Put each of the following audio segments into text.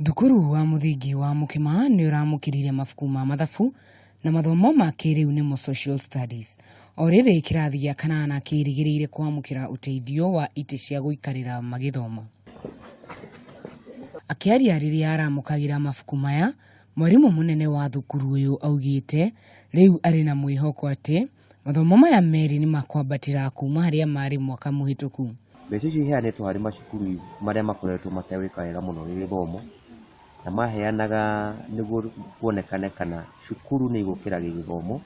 Thukuru wa mũthingi wa Mũkĩma nĩ ũramũkĩrire mabuku ma mathabu na mathomo ma kĩrĩu nĩmo social studies. O rĩrĩ kĩrathi gĩa kanana kĩrĩgĩrĩire kwamũkĩra ũteithio wa itĩ cia gũikarĩra magĩthoma. Akĩaria rĩrĩa aramũkagĩra mabuku maya, mwarimũ mũnene wa thukuru ũyũ augĩte rĩu arĩ na mwĩhoko atĩ mathomo maya merĩ nĩ makwambatĩra kuma harĩa marĩ mwaka mũhĩtũku. Mbeca icio iheanĩtwo harĩ macukuru marĩa makoretwo mategwĩka wega mũno gĩgĩthomo, na maheanaga nĩguo kuonekane kana cukuru nĩ igũkĩra gĩgĩthomo,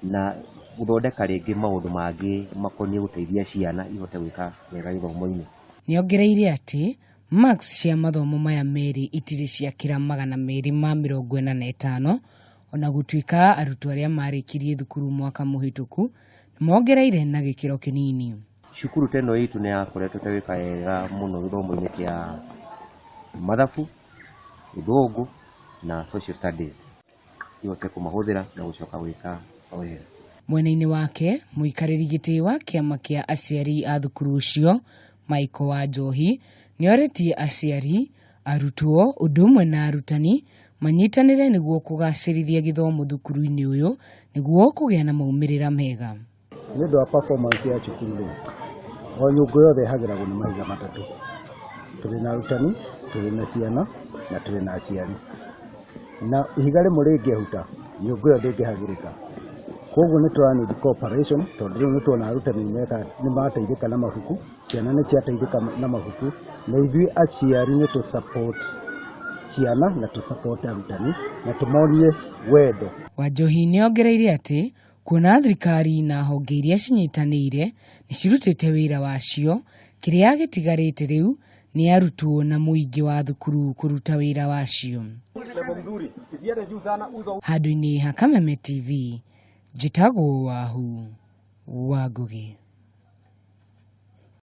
na gũthondeka rĩngĩ maũndũ mangĩ makoniĩ gũteithia ciana ihote gwĩka wega gĩthomo-inĩ. Nĩongereire atĩ marks cia mathomo maya merĩ itirĩ ciakĩra 245, ona gũtuĩka arutwo arĩa marĩkirie thukuru mwaka mũhĩtũku nĩmongereire na gĩkĩro kĩnini. Cukuru ta ĩno itũ nĩ yakoretwo ĩtegwĩka wega mũno gĩthomo-inĩ kĩa mathabu, gĩthũngũ na social studies, ihote kũmahũthĩra na gũcoka gwĩka wega. Mwena-inĩ wake, mũikarĩri gĩtĩ wa kĩama kĩa aciari a thukuru ũcio, Michael Wanjohi, nĩorĩtie aciari, arutwo ũndũ ũmwe na arutani manyitanĩre nĩguo kũgacĩrithia gĩthomo thukuru-inĩ ũyũ nĩguo kũgĩa na maumĩrĩra mega. Nĩ ũndũ wa performance ya cukuru rĩ, o nyũngũ yothe ĩhagĩragwo nĩ mahiga matatũ. Tũrĩ na arutani, tũrĩ na ciana na tũrĩ na aciari. Na ihiga rĩmwe rĩngĩehuta, nyũngũ ĩyo ndĩngĩhagĩrĩka. Koguo nĩ tũra need cooperation tondũ rĩu nĩ tuona arutani nĩ mateithĩka na mabuku, ciana nĩ ciateithĩka na mabuku, na ithuĩ aciari nĩ tũ support ciana na tũ support arutani na tũmonie wendo. Wanjohi nĩongereire atĩ kuona thirikari na honge iria cinyitanĩire nĩ cirutĩte wĩra wacio, kĩrĩa gĩtigarĩte rĩu nĩ arutwo na mũingĩ wa thukuru kũruta wĩra wacio. Handũ-inĩ ha Kameme TV, njĩtagwo Wahu wa Ngũgĩ.